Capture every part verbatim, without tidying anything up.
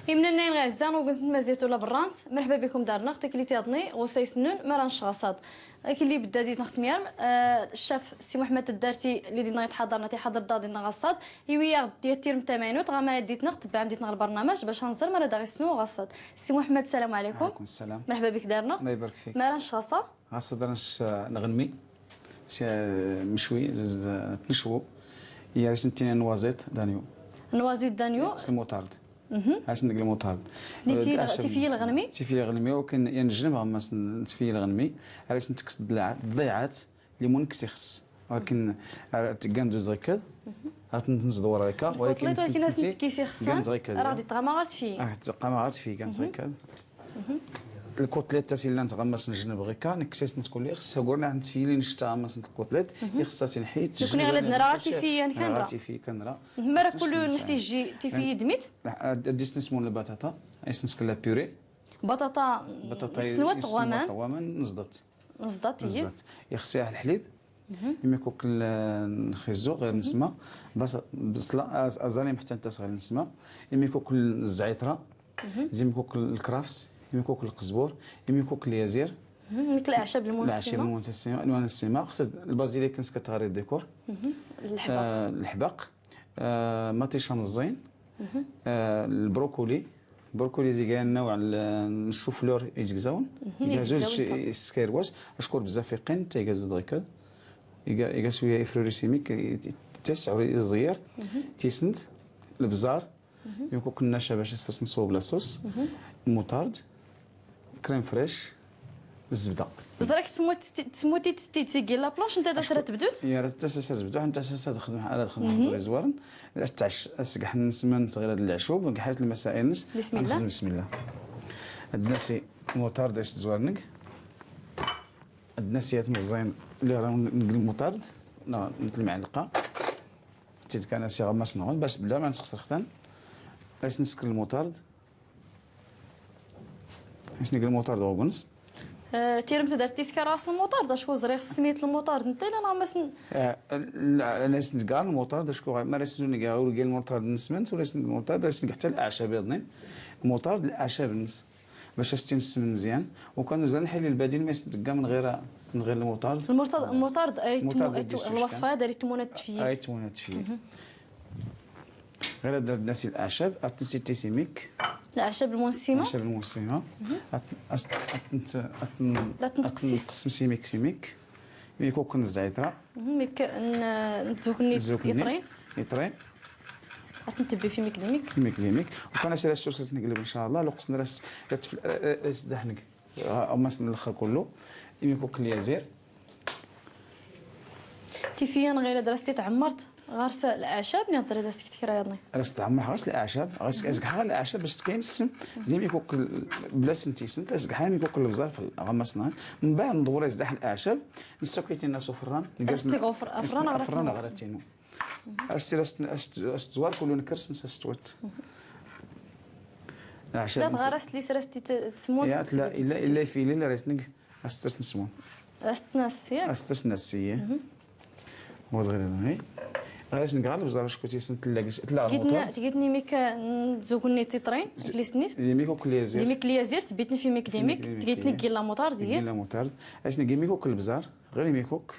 Imnannayn ɣ iɛzzan n ugens n tmazirt ula brans, mrḥba bikum darnɣ, taklit yaḍni ɣ usayes nnun mara nec ɣaṣṣaḍ. Akli bdda ditnɣ tmyarm, eh, caf ssi muḥmad taddarti lli dinɣ itḥaḍarn ad t-iḥaḍr daɣ dinɣ ɣaṣṣaḍ, iwi yaɣ-d tirmt tamaynut ɣamma yadditnɣ tbɛm ditnɣ lbarnamaj bac anẓr mara daɣ isnu ɣaṣṣaḍ. Ssi muḥmad, salam ɛlaykum. Ɛlaykum ssalam. Mrḥba bik darnɣ. Alla ibark fik. Mara nec ɣaṣṣaḍ? Ɣaṣṣaḍ nec, eh, nɣnmi. Sh-, eh, mcwi, eh, tnecwu. Yar isn tina nwaẓiḍ danyu. Nwaẓiḍ danyu. S lmutard. Mhm. Ad as-neg lmutard. Tifyi lɣnmi? Tifyi lɣnmi, walakin yan jnb ɣamma as-nefyi lɣnmi. Ar as-ntekkes ḍḍiɛat, ḍḍiɛat, limun kkes ixs. Walakin ar tgan duz ɣikkad, ar tnzḍwar ɣikka, lkuṭlit walakin as-ntekkes ixs, ar ɣ-d-iṭṭɣama ɣar tfyi. Ah, tṭṭɣama ɣar tfyi, gan ɣikkad. Lkuṭlit as-illan ɣamma as-njnb ɣikka, nkkes as-ntekk kull ixs, hagurna ad-ntfyi lli nct ɣamma as-ntek kuṭlit, ixs as-inḥi, tjnb. Nukni ɣ-la d-nra ɣar tifyi yan kan ra. Ɣar tifyi kan ra. Mara kullu nextij tifyi dmit? Ad as-nsmun lbaṭaṭa, as-nskn la purée. Baṭaṭa. Baṭaṭa isnwat ɣ waman. Isnwat ɣ waman, nẓḍt. Nẓḍt, iyyy. Nẓḍt. Ixs yaɣ lḥlib. Imi kukk l-, nxizu ɣir nsma. Bas-, bṣla, az-, aẓalim ḥtta ntas ɣir nsma. Imi kukk l-, zzɛitra. Imi kukk l-, lkraft. Imi kukk lqzbur. Imi kukk lyazir. Mik laɛcab lmun ssima. Laɛcab lmun ssima, lmun ssima. Xs lbazilik nsknt ɣir décor. Lḥbaq. Ah, lḥbaq. Ah, maṭica meẓẓiyn. Ah, lbrokoli. Lbrokoli iga nnaw n chou-fleur izgzawn. Iga zuz s-, s-, skayr wass. Acku bzzaf iqqin, nta iga zuz ɣikkad. Iga, iga swiya ifruri s imik, i-, i-, tesɛur iẓyir. Tisnt, lbẓar. Imi kukk nnaca bac as-trsn ṣwab la sauce. Lmutard. Crème fraîche. Zzbda. Ẓriɣ tsmmutit, tsmmutit tigi la planche, nta d as-ra tbdut? Yya, ar as-ra tbdut, nta as-ra txdm, ara txdm ḥaḍa izwarn. As-tɛac, as-gḥan nsman ɣir ad lɛcub, gḥat lmasail-ns. Bismillah. Ad nxdm bismillah. Ad nasi lmutard as-tẓwar neg. Ad nasi at meẓẓiyn lli ɣra neg lmutard. Na, neg lmɛlqa. Tid kan as-iɣ ammas nɣun, bac bla ma nsxsr xtan. As-nskr lmutard. Isni g lmutard ɣ ugens. Eh, tirmt dar tiskar ɣas lmutard, acku ẓriɣ ssmit lmutard nta ilan ɣamma as-n- Eh, la, la, isni g lmutard, acku ɣa-, mara isni g ur g lmutard nsman, tura isni g lmutard, isni g ḥtta laɛcab iḍnin. Lmutard laɛcab-ns. Bac as-tt-nsman mzyan. Ukan uzal nḥil lbadil ma isni g mn ɣir, mn ɣir lmutard. Lmutard, lmutard, ar itmu-, lmutard itmu-, lwasfa-ya dar itmun ad tfyi. Ar itmun ad tfyi. Ɣir ad nasi laɛcab, ad tnsitis imik. Laɛcab lmun ssima? Laɛcab lmun ssima. Ad, ad, ad, ad, ad, la tnqs s imik s imik. Imik ukk n zzɛitra. Imik n, n tzugnit iṭrin. Iṭrin. Ad tntbbi f imik d imik. Imik d imik. Ukan asira sus ad tnqlb in ca llah, luqs n ras, ras, ras daxnq. Ɣa-, ɣammas n lxir kullu. Imik ukk lyazir. Tifyi-ya ɣir ad ras titɛmmrt ɣar-s laɛcab, niɣ ad ras tkti kra yaḍni? Ras tɛmmrt ɣar-s laɛcab, ɣas, ɣas gḥa laɛcab, bas tkayn ssem, d imik ukk l-, bla s tisnt, ras gḥa imik ukk lbẓar f-, ɣammas n, mbaɛd nḍwr as dax laɛcab, nsakit-in as ufrran, ras tg ufr-, ufrran ɣar ufrran ɣar tinu. As-, as-, as-, as-tẓwar kullu nkrs-ns as-twt. Laɛcab. Tlat ɣar as-tlis ras tit-, tsmun. Ya, tla, illa, illa ifili la ras neg. As-trt nsmun. As-tnasi, yak? As-trt nasi, yak? Wa ẓɣir ḍni. Ɣas neg ɣar lbẓar acku tisnt tla gis, tla lmuṭard. Tgitn imik n tzugnit iṭrin, klisnit. Imik ukk lyazir. Imik lyazir, tbitn f imik d imik, tgitn g lmuṭard, yak? G lmuṭard. As neg imik ukk lbẓar, ɣir imik ukk.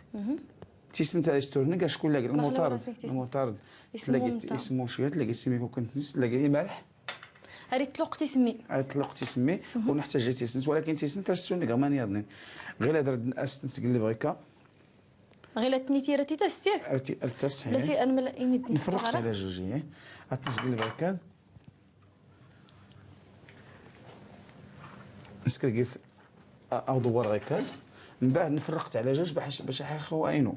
Tisnt ad istur neg acku la lmuṭard. Lmuṭard. Ismun cwiya, tla gis imik ukk n tisnt, tla gis imalḥ. Ar itluqt ismmi. Ar itluqt ismmi, ur nḥtaǧ i tisnt, walakin tisnt ras tsun deg ɣman yaḍnin. Ɣir ad ras-tent-nqlb ɣikka. Ɣir ad tnit i rat itas, yak? Ar ti-, ar tas, bla ti-, ar mla imid-, nfrqt ɛla juj, eh? Ad tent-nqlb ɣikka. Nskr gis A-, aw dwar ɣikka. Mbaɛd nfrqt ɛla juj bac, bac aḥaxu aynu.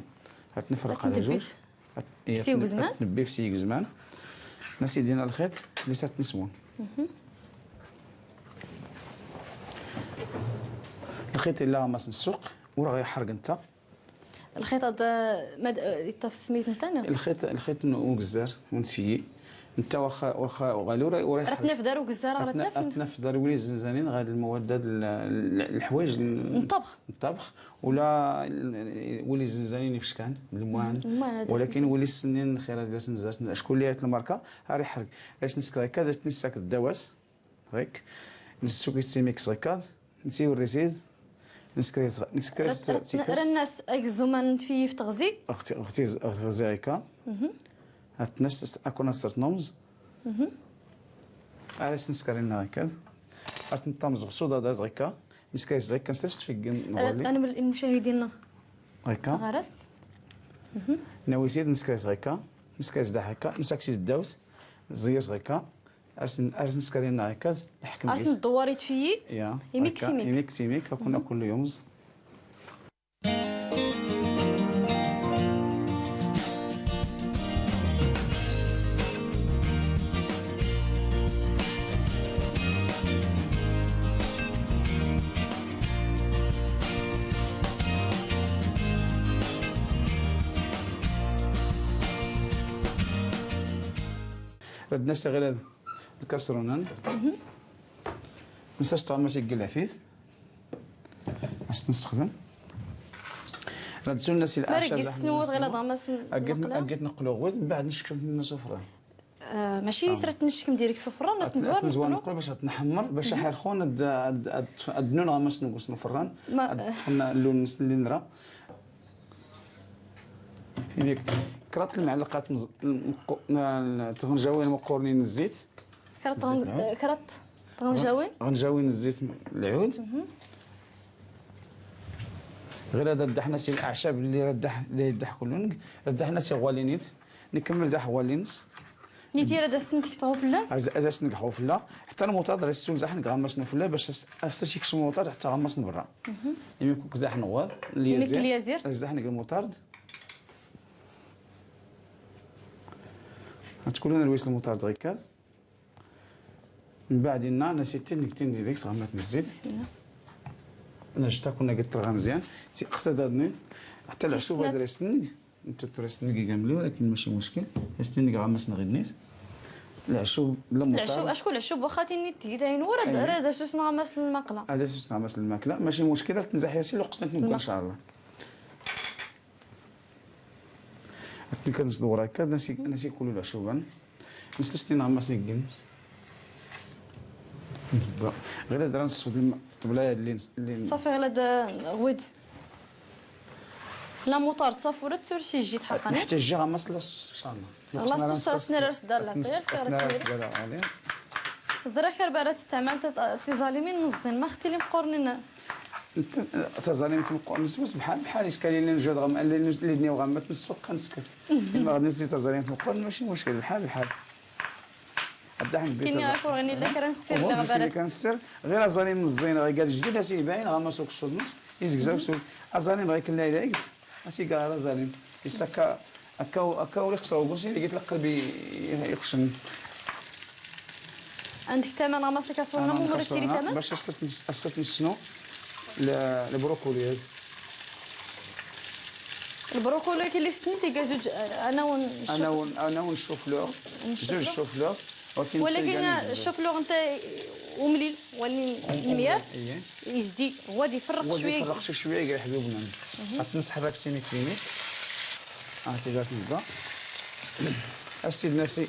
Ad nfrq ɛla juj. Ad nbbi f si ugzman. Ad nbbi f si ugzman. Nasi dina lxiṭ, lli s ad t-nsmun. Lxiṭ illa ɣammas n ssuq, ur ɣ-iḥrq nta. Lxiṭ ad, mad, iṭṭaf ssmit nta niɣ? Lxiṭ, lxiṭ n ugzzar, u ntfyi. Nta waxxa, waxxa, uɣali ur, ur iḥrq. Ad t-naf dar ugzzar, ad t-naf. Ad t-naf dar wid izzenzanin ɣer lmuwaddat l-, l-, lḥwayej n, n ṭṭabx. N ṭṭabx, ula l-, wid izzenzanin ifeckan, lmwan. Lmwan, ad as-naf. Walakin wid issnen xir ad irt nzart, acku lli irt lmarka, ar iḥrq. As-nskr ɣikka, ad as-nsak ddawas. Ɣik. Nssukit s imiks ɣikad. Nsiwri sid. Nskrit, nskrit s tikas. Rannas agzum a ntfiyif tɣzi. Ɣti, ɣti, ɣti ɣika. Atnas akuna srt numz. Aras nskrin ɣikad. Atntamz ɣsud adaz ɣika. Nskrit ɣika, nskrit tfigin nɣali. Ana mil lmushahidin. Ɣika. Ɣaras. Nawisid nskrit ɣika. Nskrit daḥ ɣika. Nsaksi dawt. Zir ɣika. Arsen, arsen skarina kaz, iḥkem. Arsen dwar itfiyi. Ya. Imik simik. Imik simik, akun akul yumz. Radna seɣilad. Lkasrunan. Nsa s tɣammas igg lɛfit. As-t-nessexdem. Rad sun nas il-aɛca. Agit neqqlu ɣwid, mbaɛd ncekkm s ufran. Maci s rad ncekkm direct s ufran, ad t-nzwar neqqlu bac ad t-nḥemmer, bac aḥerxun ad, ad, ad, ad d-nun ɣammas n ufran. Ad ṭṭfen llun-nsen li nra. Inik, kraḍ lmɛlqat tɣenjawin muqqurnin n zzit. Kraḍ tɣenjawin? Tɣenjawin n zzit lɛud. Ɣir ad ddaḥna si lɛacab lli ddaḥ kullun, ad ddaḥna si ɣwalin-it. Nkemmel daḥ ɣwalin-s. Niti rad as-tent-kteɣ ufella? Ad as-tent-kteɣ ufella. Ḥtta lmuṭard rad as-tent-kteɣ ufella bac as-t-ikcem lmuṭard ḥtta ɣammas n berra. Imi kuk daḥ nɣwad. Imi k lyazir. Ad as-daḥ neg lmuṭard. Ad tkulun rwis lmuṭard ɣikkad. Mbaɛd inna nasitin neg tin direct ɣammat n zzit. Najta kuna git terɣa mzyan. Xsa dadnin. Ḥtta lɛcub ad rad as-tent-neg. Ntu tura s-ngi gamli, walakin maci muckil. As-t-ngi ɣammas n ɣidnit. Lɛcub, la muṭard. Lɛcub, acku lɛcub waxxa tinni tgi dayen, ur ad, ur ad as-usneɣ ɣammas n lmaqla. Ad as-usneɣ ɣammas n lmaqla, maci muckil, ad t-nzaḥ yasi lweqt n tnegga, ncallah. Ad t-ngi kan nesdewwer akka, nasi, nasi kulu lɛcuban. Nslestin ɣammas n iggins. Ɣir ad ra nsfed lma, ṭṭbla lli, lli. Ṣafi, ɣir ad ɣwid. La muṭard ṣafi ur ad tsurti jji tḥaqqan. Neḥtaǧ ɣammas la ssurs, ncallah. La ssurs, ur tnara s dala. Ẓriɣ kra bara tstɛmal tiẓalimin meẓẓin, ma xti li mqqurnin. Tiẓalimin tmqqurnin, bḥal, bḥal iskali li njud ɣam, li, li dniw ɣammat n ssuq, nskr. Ima ɣad nsri tiẓalimin tmqqurnin, maci muckil, bḥal, bḥal. Ad daḥ nbit. Kini akur ɣini la kra n ssir, la ɣabarat. Kra n ssir, ɣir aẓalim meẓẓin, ɣir gad jdid, as ibayn ɣammas ukṣṣud-ns, izgza usul. Aẓalim ɣir klla ila igs, as iga ɣir aẓalim. Is akka, akka, akka ur ixṣa ugus, ila git lqelb iqcen. Ɛndk taman ɣammas lkaṣuna, mumur tiri taman? Bac as-t-nessnu lbrukuli. Lbrukuli kili snin tiga zuj, anaw n, anaw n, anaw n chou-fleur. Zuj chou-fleur. Walakin chou-fleur nta umlil, wani myar. Izdi, wadi ferreq cwiya. Wadi ferreq cwiya, iga ḥbibnan. At nsḥerrak sini kini. Ah, tiga tibda. As-t-id-nasi,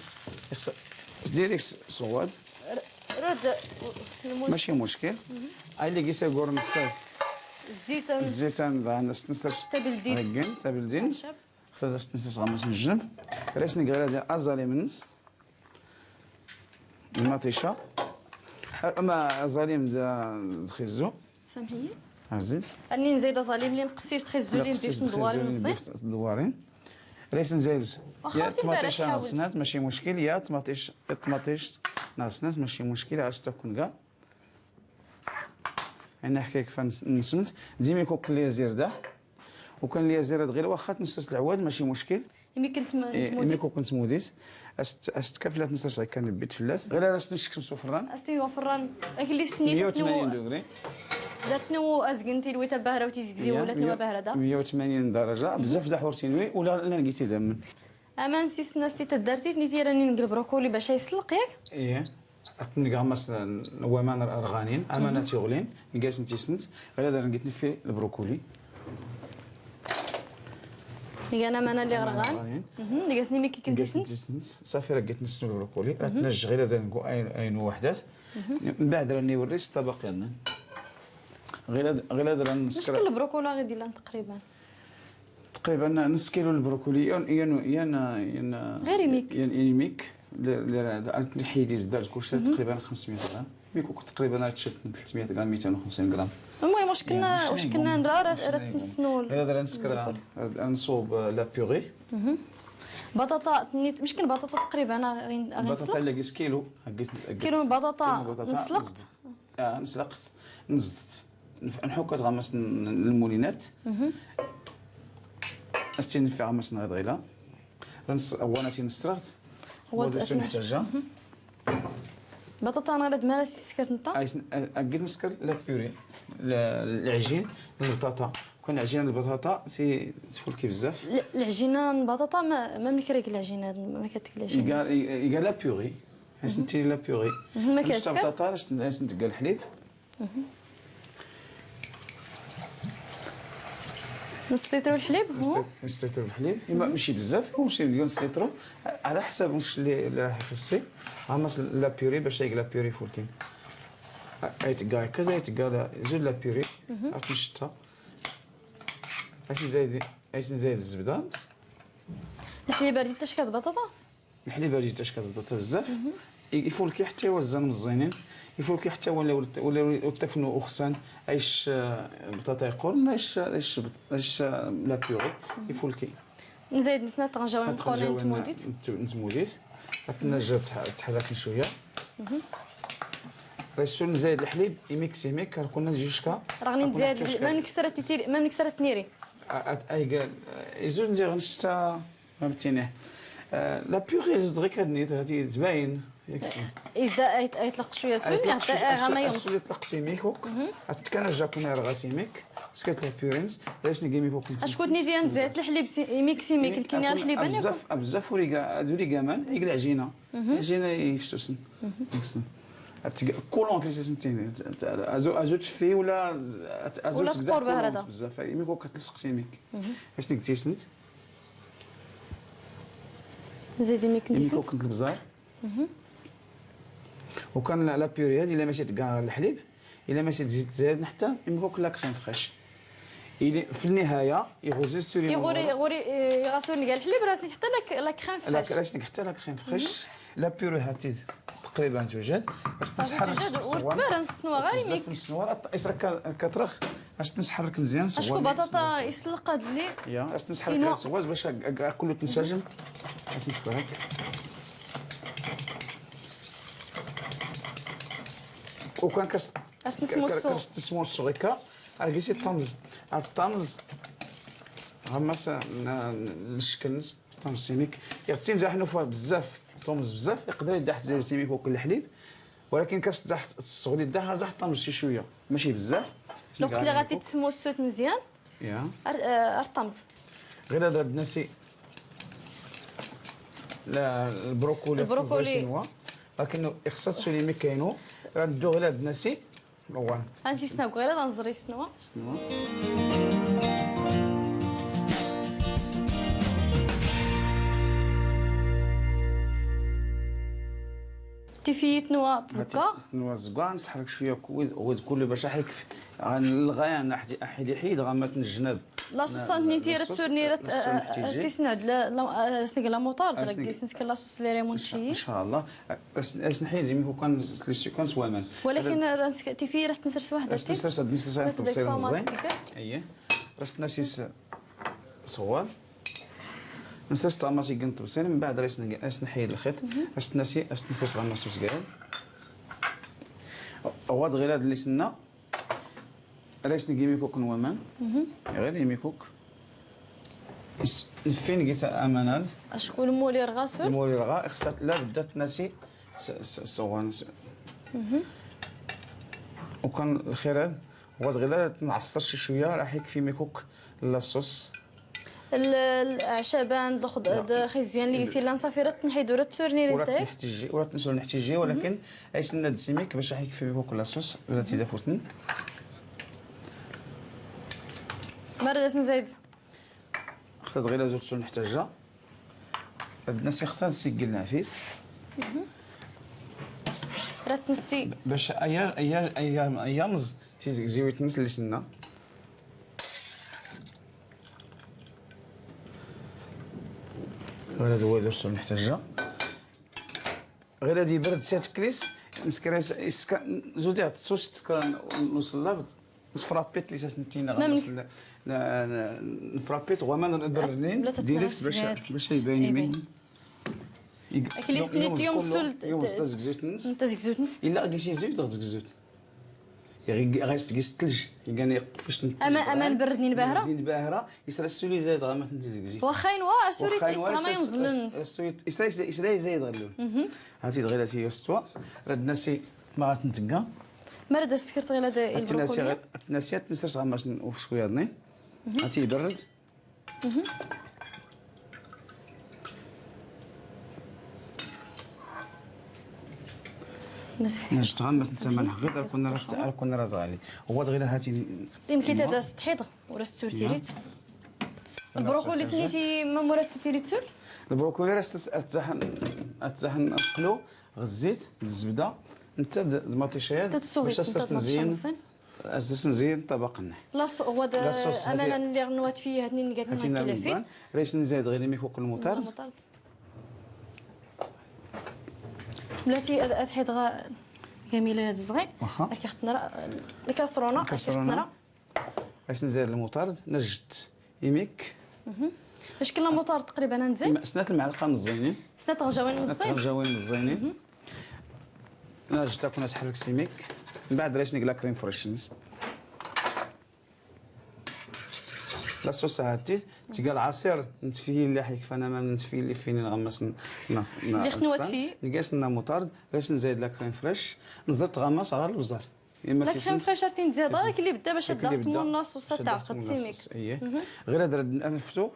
ixṣa, s direct s ɣwad. Rad, maci muckil. Ay li gisa gur netta. Zzitan. Zzitan, da, nas-t-nsers. Tabldit. Tabldit. Xsa as-t-nsers ɣammas n jnb. Ras neg ɣir aẓalim-ns. Lmaṭica. Ama aẓalim d, d xizzu. Samḥiyi. Azil. Anni nzayd aẓalim li nqessis txizzulin bif n dwarin. Bif n dwarin. Ras nzayd. Ya tmaṭic nasnat, maci muckil, ya tmaṭic, tmaṭic nasnat, maci muckil, as-takun ga. Ana ḥkayk fa nsent, dimi kuk lyazir da. Ukan lyazir ad ɣil waxxa tnsert lɛwad, maci muckil. Imi kunt m-, eh, tmudit? Imi kunt tmudit. As-t-, as-tkaflat nsers ɣikkan lbit flat. Ɣir as-t-ncekkm s ufran. As-t-ncekkm s ufran. Akli s-nni miyya u tmanyin degré. Da tnwu azgen tilwi tabahra u tizgzi wala tnwa bahra da. Miyya u tmanyin daraja. Bzaf da ḥur tinwi, ula lan giti damen. Aman sisna si taddartit ni tira nin g lbrokoli bac ay slq, yak? Iya. At neg ɣammas n waman rɣanin, aman at yuɣlin, ngas n tisnt, ɣir ad rngit nfi lbrokoli. Iga-n aman a lli ɣerɣan. Iga-n aman a lli ɣerɣan. Mhm, iga-s n imik i k-ntisen? Iga-s n imik i k-ntisen. Safi, ra git-nsnul lbrokoli. Ra t-najj ɣir ad-ngu-, ad-ngu-, ad-ngu-, wahdat. Mhm. Mbaɛd ra-nni-wri s ṭṭabaq yaḍnin. Ɣir ad-, ɣir ad ra-nskr. Mec kan lbrokoli ɣid-illan taqriban? Taqriban nus kilo lbrokoli, yan, yan, yan, yan, ɣir imik. Yan imik. Li, li ra-, ra-, nḥiy-d izdar kulci, mhm, taqriban xemsmya ɣram. Imik-ok taqriban ra-t-tcdd tlatmya ɣram, miytyn uxemsin ɣram. Lmuhim, wac kna, yan, wac kna nra, ra-, ra-t-nsnul. Ɣir ad ra-nskr, ra-, ra-nṣubb, eh, la purée. Mhm. Baṭaṭa, tnit, mec kan baṭaṭa taqriban, a, a, a, baṭaṭa illa gis kilo, a gis, a gis. Kilo n baṭaṭa, kilo n baṭaṭa, nslqt. Nslqt. Ah, nslqt, nzddt. Nf-, nḥuk-as ɣer mass n, n, lmulinat. Mhm. As-tt-in-nfi ɣer mass n ɣiḍ ɣila. Ra-ns-, awwal as-in-nsrɣt. Awwal as-in-nsrɣt. Mhm. Baṭaṭa nɣila d mara s-iskrt nta? Ay, s-, a-, agit nskr la purée. L-, lɛjin n lbaṭaṭa. Kan lɛjin n lbaṭaṭa, si tfulki bzzaf. L-, lɛjina n baṭaṭa ma, ma mnk ra ig lɛjina, ma kat ig lɛjina? Iga, i-, iga la purée. As-nt-, mhm, tili la purée. Mhm, ma nsta kskrt? Baṭaṭa, as-nt-, as-ntga lḥlib. Mhm. Nus litr lḥlib, hu? Nus, nus litr lḥlib. Ima, mhm, mci bzzaf, mci mlyun litr. Ɛla ḥsab mci lli, lli raḥ ixṣṣi. Ɣmas la purée, bac a ig la purée fulkin. A, ay tga, kaz ay tga la, zud la purée. Mhm. At ncta. As-nzayd, as-nzayd zzbda. Lḥlib ar d-ittacka d baṭaṭa? Lḥlib ar d-ittacka d baṭaṭa bzzaf. Mhm. I-, ifulki ḥtta i wa zzan mẓẓinin. Ifulki ḥtta wala, wala, wala ur tafnu uxsan, ayc, eh, baṭaṭa iqurn, ayc, ayc, ayc, eh, la purée, mhm, ifulki. Nzayd snat tɣenjawin, snat tɣenjawin n tmudit. N t-, n tmudit. At najja tḥ-, tḥerrak cwiya. Mhm. Raysu nzayd lḥlib, imik s imik, ar kunna jucka. Raɣ-nni nzayd lḥlib, ma mnk srat tiri, ma mnk srat tniri. A, at, ayga, eh, izud nzayd ɣ ncta. Fhmtini. Eh, la purée, zut ɣik ad-nni, tbayin. Izda, ay, ay tlaq cwiya sul, ay tlaq cwiya, eh, sul, sul, sul, tlaq s imik-ok. Mhm. At kan ajja kun irɣa s imik, skat la purée-ns, raysu ngi imik-ok. Acku tnidi nzayd lḥlib s imik s imik, lkini lḥlib, bzzaf, bzzaf ur iga, ad ur iga aman, ig lɛjina. Mhm. Lɛjina ifsusen. Mhm. Ifsusen. At tga, kulont li s-ntini, azu, azu tfi wala, at, azu wala tgda tqur bahra kulont da. Bzzaf, imik-ok at tlsq s imik. Mhm. Raysu ngi tisnt. Nzayd imik n tisnt. Imik-ok n lbẓar. Mhm. Ukan la, la purée hadi, illa ma s-tga lḥlib, illa ma s-tzi-, tzayd ḥtta, imik-ok la crème fraîche. Illa, fi nihaya, iɣur-, iɣur-, iɣur-, eh, iɣas ur ngi lḥlib, raysu ngi ḥtta la, la crème fraîche. Raysu ngi ḥtta la crème fraîche. Mhm. La purée hati-d taqriban tujad. As-tt-nsḥerrk s ṣṣwan. Ur tmara n ṣṣnwa ɣir imik. Bzzaf n ṣṣnwa, at-, is-, akka, akka trax. As-tt-nsḥerrk mzyan s ṣṣwan. Acku baṭaṭa islqad lli. Ya, as-tt-nsḥerk s ṣṣwan bac a, a, a kullu tnsajm. As-tt-nsḥerrk. Ukan kas-, as-tt-nsmuṣṣu. Kas-tt-nsmuṣṣu akka. Ar gis-i ṭṭamz. Ar ṭṭamz. Ɣammas n, n, n ccekl-ns. Ṭṭamz s imik. Iɣ tinjaḥ nufa bzzaf, ṭṭumz bzzaf, iqder iddaḥ tzayd s imik-ok lḥlib. Walakin kas-, zaḥ, tṣṣɣd iddaḥ, zaḥ ṭṭamz ci cwiya. Maci bzzaf. Lweqt lli ɣa t-id-tesmussut mzyan. Ya. Ar, eh, ar ṭṭamz. Ɣir ad, ad nasi la, lbrokoli, lbrokoli. Lakin ixṣṣa ad tsul imik-a inu. Ad neddu ɣir ad nasi. Wan. Ansi sna gɣira ad nẓri snwa. Snwa. Tifiyit nwa tẓegga. Nwa tẓegga, nsḥerk cwiya wid, wid kullu bac aḥ ikfi. Ɣan lɣaya, aḥ d-, aḥ d-iḥid, ɣan ma tnejnab. La sauce niti, la sauce, rad tsurni, rad, la sauce, eh, nḥtiji. Sisnad la, la, eh, snig la moutarde, snig. Rad gis nsk la sauce li rimun. Inša-, inšallah. As-, as-nḥiz imi-k ukan s-, s-, kan s waman. Walakin, eh, tifiyit as-tnsers waḥda. As-tnsers, as-tnsers waḥda. Aya. As-tnasi s-, s-, ṣwal. Nsers ṭamati g ṭebṣil, mbeɛd as-n-, as-nḥiy lxiṭ. Mhm. As-tnasi, as-tnsers ɣer maṣ usgaran. Awad ɣir ad-lli s-nna. Rad as-neg imikuk n waman. Mhm. Ɣir imikuk. Is-, nfin gis aman ad. Acku lmul irɣa sur? Lmul irɣa, ixṣa labda ad-tnasi s-, s-, s-, s-, mhm. Ukan lxir ad, wad ɣir ad-nɛṣṣer ci cwiya, raḥ ikfi imikuk la sauce. L-, l-, aɛcaban, d-, d-, xizyan li gis illan ṣafi, rad t-nḥid, ur rad t-surni. Ur rad t-nḥtiji, ur rad t-nḥtiji, walakin aysen ad-simik bac aḥ ikfi imikuk la sauce, rad t-id-afutn. Mara d-as-nzayd. تدغيلة زوج سون نحتاجها. الناس يخصها نسيقل نعفيس. راه تنستي. باش أيا، أيا، أيا، أيامز تيزيوي تنس اللي سنة. غير هذا هو زوج سون نحتاجها. غير هادي برد سات كريس، نسكريس، إسكا-، زوج تاع الصوص تسكر نص اللابط. نفرابيت لي ساس نتينا ما غنص من ل-، ل-، ل-، نفرابيت غوما نبرنين بلا تتنرس ديريكت باش، بيات. باش يبان يبان. يمين. يق-، اكلي يوم، سنيت يوم يوم سول سول ت-، يوم ت-، ستة زكزوتنس. انت زكزوتنس. إلا قيسي زوج تغزكزوت. يغي-، غيستقيس الثلج. يقاني يقفش نت-، أما، أما نبردني الباهرة؟ نبردني الباهرة. يسرى السولي زايد غا ما تنتي زكزوت. واخا ينوا، سوري واخا ينوا تيك، راه ما ينزلنس. السولي، يسرى، يسرى، يسرى زايد غلون. هاتي دغيا سي يستوى. راه الناس ما غاتنتقى. ما راه دازت كرت غير هذا البروكولي. الناس تنسرس غا ماش نوفش شويه ضنين. هاتي يبرد. نشتغل مثل سمان حقيقة، كنا راه، كنا راه غالي. هو دغيا هاتي. يمكن تدا ستحيض ولا ستورتيريت. البروكولي تنيتي ما مرات تيري تسول؟ البروكولي راه ستس-، اتزحن، اتزحن نقلو غزيت الزبدة. انت د-، المطيشيات تتسوغي باش انت تستس نزين. تمشي نصين. أساس نزيد طبق النحل. لا ص-، هو د-، لا صوص، هاتي. أمانة اللي غنوات فيه هاتني نقعد هاتي نحكي لها فيه. نعم. ريس نزيد غير ميكوك المطار. المطار. بلاتي أد-، أتحيد غا جميلة هاد الزغي. واخا. راكي ختنا راه الكاسرونة، راكي الكاسرونة. ختنا راه. ريس نزيد المطار، نجد يميك. مهم. اش كلا موطار تقريبا نزيد؟ م-، سنات المعلقة مزينين. سنات غجاوين سنات مزينين. غجاوين مزينين. مهم. انا جيت اكون اتحرك سيميك. من بعد ريش نقلا كريم فريش نس. لا صوص هاتي تيقال عصير نتفيي اللي حيك فانا ما نتفيي اللي فيني نغمس ن-، ن-، ن-، اللي خنوات نستان. فيه. نقاس لنا موطارد، ريش نزيد لا كريم فريش، نزلت غمس على البزار. إما لا تيسن-، كريم فريش راه تنزيد، كاين اللي بدا باش كاين اللي الدار بدا تمون لاصوص باش تاع الدار تمون قد سيميك. لاصوص، إيه. مهم. غير هاد راه نفتو،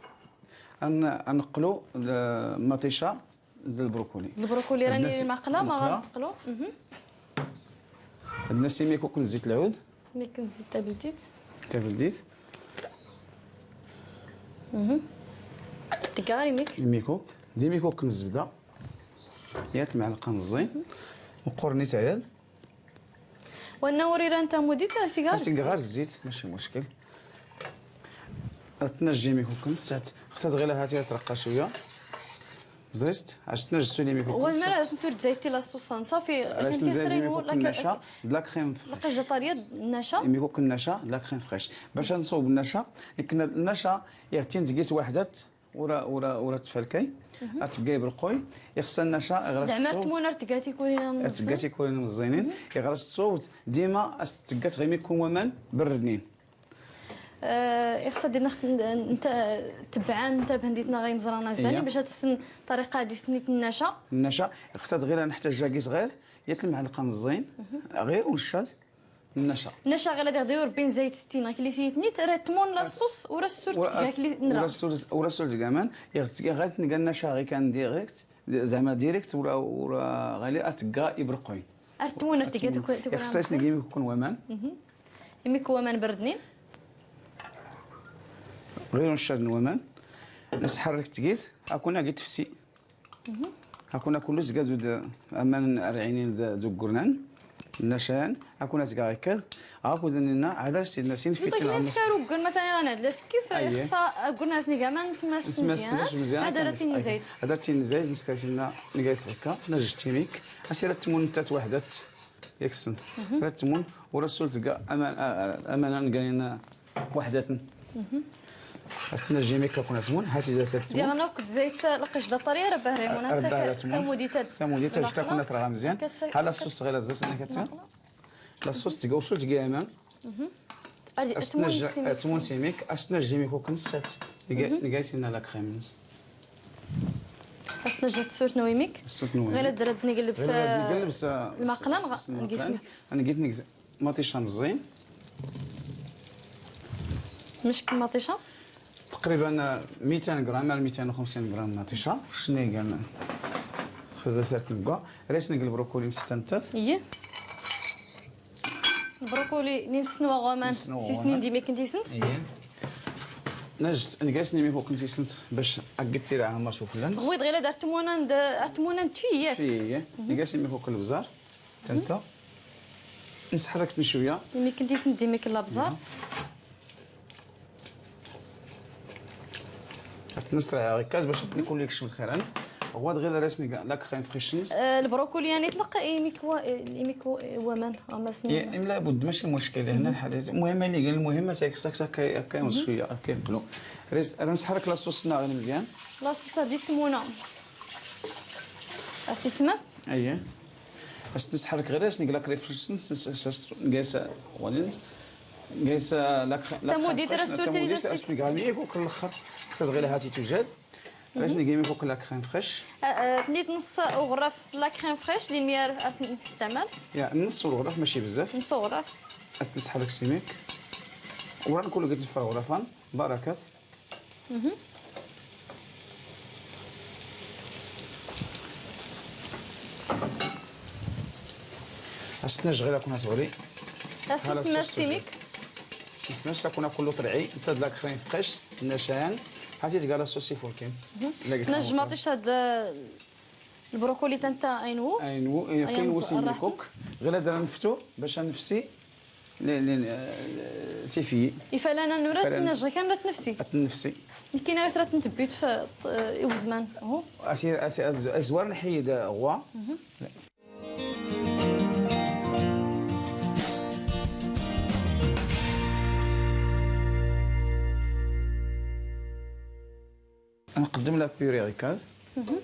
أن-، أنقلو المطيشة للبروكولي. البروكولي راني الناس-، ماقلة، ما ماقلة. غنقلو. مهم. عندنا سيميك وكل زيت العود. ميك نزيد تابلتيت. تابلتيت. مهم. تيكاري ميك. ميكوك. دي ميكوك الزبدة. يات معلقة مزين. وقرني تعياد. وانا وريرا انت مديت سيجار هاتي غير الزيت، ماشي مشكل. اتنجمي كوكن سات. اختي غير هاتي ترقى شوية. زريست، عشت نجسو لي ميكوكن وانا سات. راه نسور زيتي لا صوصان، صافي. علاش كان نزيد كيسرين ولا ميكوكن كان نشا، لا كريم فريش. لا قيجة طرية النشا. ميكوكن نشا، لا كريم فريش. باش نصوب النشا، لكن النشا يا اختي نتقيت وحدة ورا، ورا، ورا تفالكاي. اتقاي بالقوي، يخص النشا، غرس زعما الصوت. التمونة تقاتي كورينا مزينين. تقاتي كورينا مزينين. يغرس الصوت، ديما تقات غير ميكون ومان بردنين. آه، إخصاد دينا خت-، نت-، تبعان نتا بهنديتنا غير مزرانا زاني إيه. باش هتسن طريقة هادي سنيت النشا. النشا، إخصاد غير نحتاج جاكي صغير، ياك المعلقة مزين، غير ونشاز النشا. النشا غير هادي غدير بين زيت ستين، غير كلي سيت نيت، راه تمون لا صوص، ورا السور ورا، تكاك لي ورا نرا. السور، ورا السور زكامان، يغتسكي غير تنقى النشا غير كان ديريكت، زعما ديريكت ورا، ورا غالي أتقى إبرقوين. أرتمون أرتقى تكون، تكون يخصصني أرتمون. كيما يكون ومان. مهم. إمي كو ومان بردنين. غير نشاد ومان. نسحرك تقيس. أكون أقيت فسي. مهم. أكون أكل زقاز ود أمان أرعينين ذ-، ذو قرنان. نشان. أكون أزقا غيكاد. أكو ذننا عدل سيدنا سين في زوتك تنعمس. نسكارو قرن مثلًا أنا دلس كيف أيه. خصا قرن أسني كمان نسمس نسمس مزيان. مزيان. هذا كان راه تيني نس-، أيه. زايد. هذا تيني زايد، نسكاسينا نقايس هكا، نجتينيك. أسير التمون نتات وحدات يكسن. مهم. راه التمون ورسول تقا أمان، آه، آه، أمانا نقاينا وحدات. مهم. أستنى جيميك كون التمون، هاسي ذات التمون. ديالنا وكنت زيت لقيش دا طريقة راه باهرة مناسبة. أربعة التمون. تمودي تد. تمودي تد، جتا كون ترغى مزيان. كتسي-، هلا كت-، الصوص غير زاس أنا كتسي. مقلة. لا صوص تيقا وصول تيقا يامان. مهم. أردي أتمون سيميك. أتمون سيميك، أتنا جيميك وكن ست. نقا-، مهم. نقايسينا لا كريمز. أتنا جات سورت نويميك. سورت نويميك. غير درت نقلب س-، غير نقلب س-، المقلة، س-، نغ-، س-، المقلة. نقيسني. أنا قلت نقز-، مطيشة مزين. مشك مطيشة؟ تقريبًا ميتين غرام على ميتين وخمسين غرام مطيشة. شنو هي كاع؟ خذت نقا. ريس نقل البروكولي نسيت نتات. إيه. البروكولي اللي نسنوا غومان، نسنوا سي سنين غومان. ديما كنتي سنت؟ إيه. نجت نقاس نيمي فوق نسيسنت باش أقد تيرا عن مرسو فلان. غويد غير دارت مونا ند-، دارت مونا نتفيات. في، إيه. نقاس نيمي فوق البزار. تنتا. نسحرك شوية. يمي كنتي سندي ميك الأبزار. نهار. نسرع غير كاز باش نكون ليك شمل خيرا. غواد غير راسني كاع لا كريم فريشنس. آه، البروكولي يعني يطلق إيميكوا، إيميكوا ومان، أما سنين. إيه، إم لا بد، ماشي مشكل. هنا الحالة زي-، المهم اللي قال، المهم ساك، ساك، ساك، هكا، هكا، شوية، هكا يقلو. ريس، راه نسحرك لا صوص سنا غير مزيان. لا صوص هذيك تمونة. أستي سمست؟ أيه. أستي سحرك غير، أسني قلك ريفرشنس، س-، س-، س-، قيس ولينز. قيس لا كخ-، لا تمودي كخ-، ترسو تمودي ترسو. أسني قامي يكو كل خط. تدغي لها تي توجد. راسني قيمي فوق لا كريم فريش. آه، آه، تنيت نص وغرف لا كريم فريش، لي ميار أت-، نستعمل. يا، نص وغرف ماشي بزاف. نص وغرف. أتنسحب لك سيميك. ورا نقول لك الفرغ غرفان. بركات. مهم. أستنى شغيلة كنا تغلي. أستنى هلا سمير صوص سيميك. سمير ساكونا كله طرعي، انت دلاك خرين فقش، النشان، حتى تقال الصوص يفور كاين. مهم. لا قلت لها نجمع ممكن. طيش هاد البروكولي تنتا أينو. أينو، إيه، أيام كاين وسيم الزهر راح كوك. غير هذا نفتو باش نفسي. ل-، ل-، آه، تيفي. إفلا أنا نورا إفلا نجا كان رات نفسي. أت نفسي. كاين غير رات نتبيت في ط-، آه، إوزمان. أهو. أسي، أسي، أز-، أزوار نحيد غوا. مهم. نقدم لا بيوري غيكاد. مهم.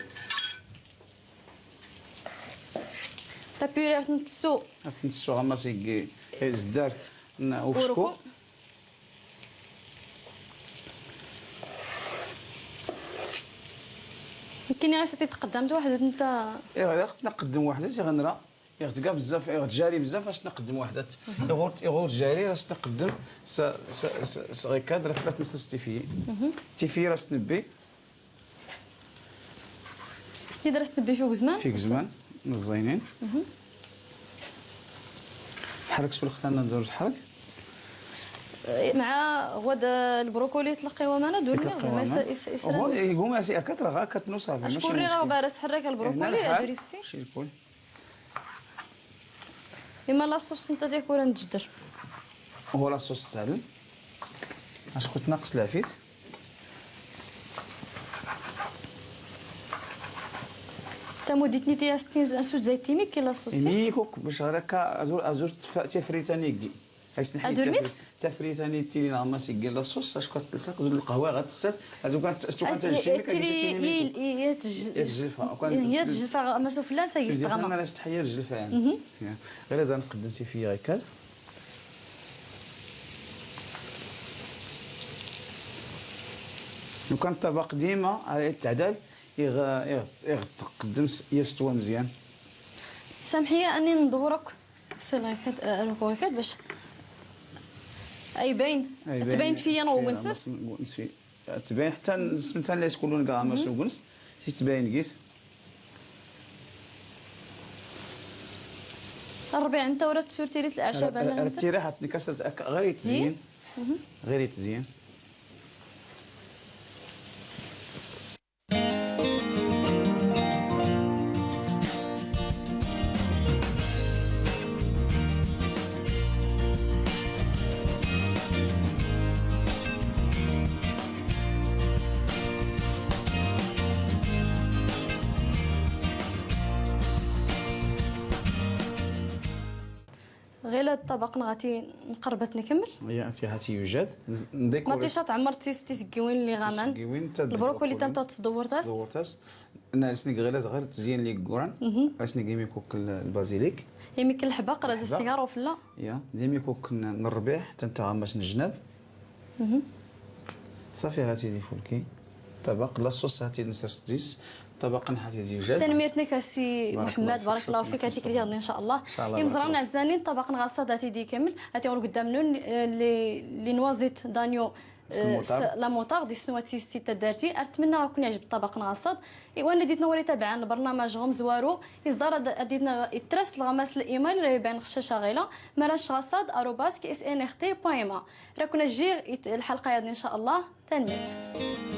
لا بيوري راه نتسو. نتسو غماسي كي زدار ن-، وفشكو. وركو. يمكن غير ستي تقدمت واحد وانت. إيه، غير نقدم واحد، سي غنرى. يغتقى بزاف، يغتجاري بزاف، اش نقدم وحدة. يغوت، يغوت جاري، راس نقدم س-، س-، س-، صغير كاد، راه فلات نص تيفي. تيفي راس نبي. تي درس نبي فيك زمان؟ فيك زمان، مزينين. حرك شوف الختان ندور حرك. مع غدا البروكولي تلقي ومانا دور لي زعما يس-، يس-، يسرى هو نص. يقوم يا سي أكتر غا كتنو صافي، ماشي أشكر لي مشكل. غا بارس حرك البروكولي، هنا الحال، أدوري بسي. شي الكل. إما لا صوص أنت ديكور نجدر. هو لا صوص ساهل. اش كنت ناقص العفيت؟ تا موديتني تي أستين ز-، أسود زيتيمي كي لا صوص. إني كوك باش هكا أزور، أزور تف-، تفريتاني كي. هاي سنحي أدور ميت؟ تفري-، تفريتاني تيلي نعم سيكي لا صوص، اش كنت تلصق زول القهوة غتسات. أزو كانت، أزو كانت أي-، تجي أي-، كانت تيلي تجي ي-، ي-، يتج-، يتجفى. وكان هي تجفى، أما سوف لا سيستغمى. أنا لا استحيا الجفان. غير إذا نقدم تيفي هكا. لو كان الطبق ديما على التعدال يغ-، يغ-، يغتقدم س-، يستوى مزيان. سامحي أني ندورك. بصي الله يكاد-، آه، الوكو يكاد باش أي باين. أي باين. تباين فيا نو سفيرة، ونسس. بس نقول نسفي. تبان حتى نسمتها ليس كلون كاع ما سوقنس، تي تبان كيس. الربيع انت ورا تسور تيري العشاء بلا. التيري حتى نكسر غير يتزين. غير يتزين. غير هاد الطبق نغاتي نقربت نكمل. هي انت هاتي يوجد. نديكوري. مطيشة عمرتي ستي سكيوين اللي غامان. سكيوين، تا البروكولي تا البروكولي. تدورتاس. تدورتاس. أنا سنيك غير صغير تزيين لي كوران. سنيك يميكوك ال-، البازيليك. يميك الحباق، راه الحباق. سنيك غير وفلا. يا، يميكوك ن-، نربيح، تنتا غمس نجنب. صافي، هاتي دي فولكي. طبق لا صوص، هاتي نسر سديس. طبق نحاتي دي جاز. تنميرتنك السي محمد، بارك الله فيك، هاتيك اليوم إن شاء الله. إن شاء الله، بارك الله. يمزران عزانين، طبق نغاصة هاتي دي كامل. هاتي غير قدام نون، آه، لي، لي نوازيت دانيو. la moutarde. Issnwa tisi taddart-i. Ar tmenna akun iɛjb ṭṭabaq n ɣaṣṣaḍ. Iwa nna didna wara itabɛn lbernamaǧ ɣum zwaru, iẓḍar ad didna ittras lɣmas l-imal ra iban xcaca ɣila, marac ɣaṣṣaḍ arobas ksnrt point ma. Ra kun ajiɣ lḥalqa yaḍn in ca allah. Tanmirt.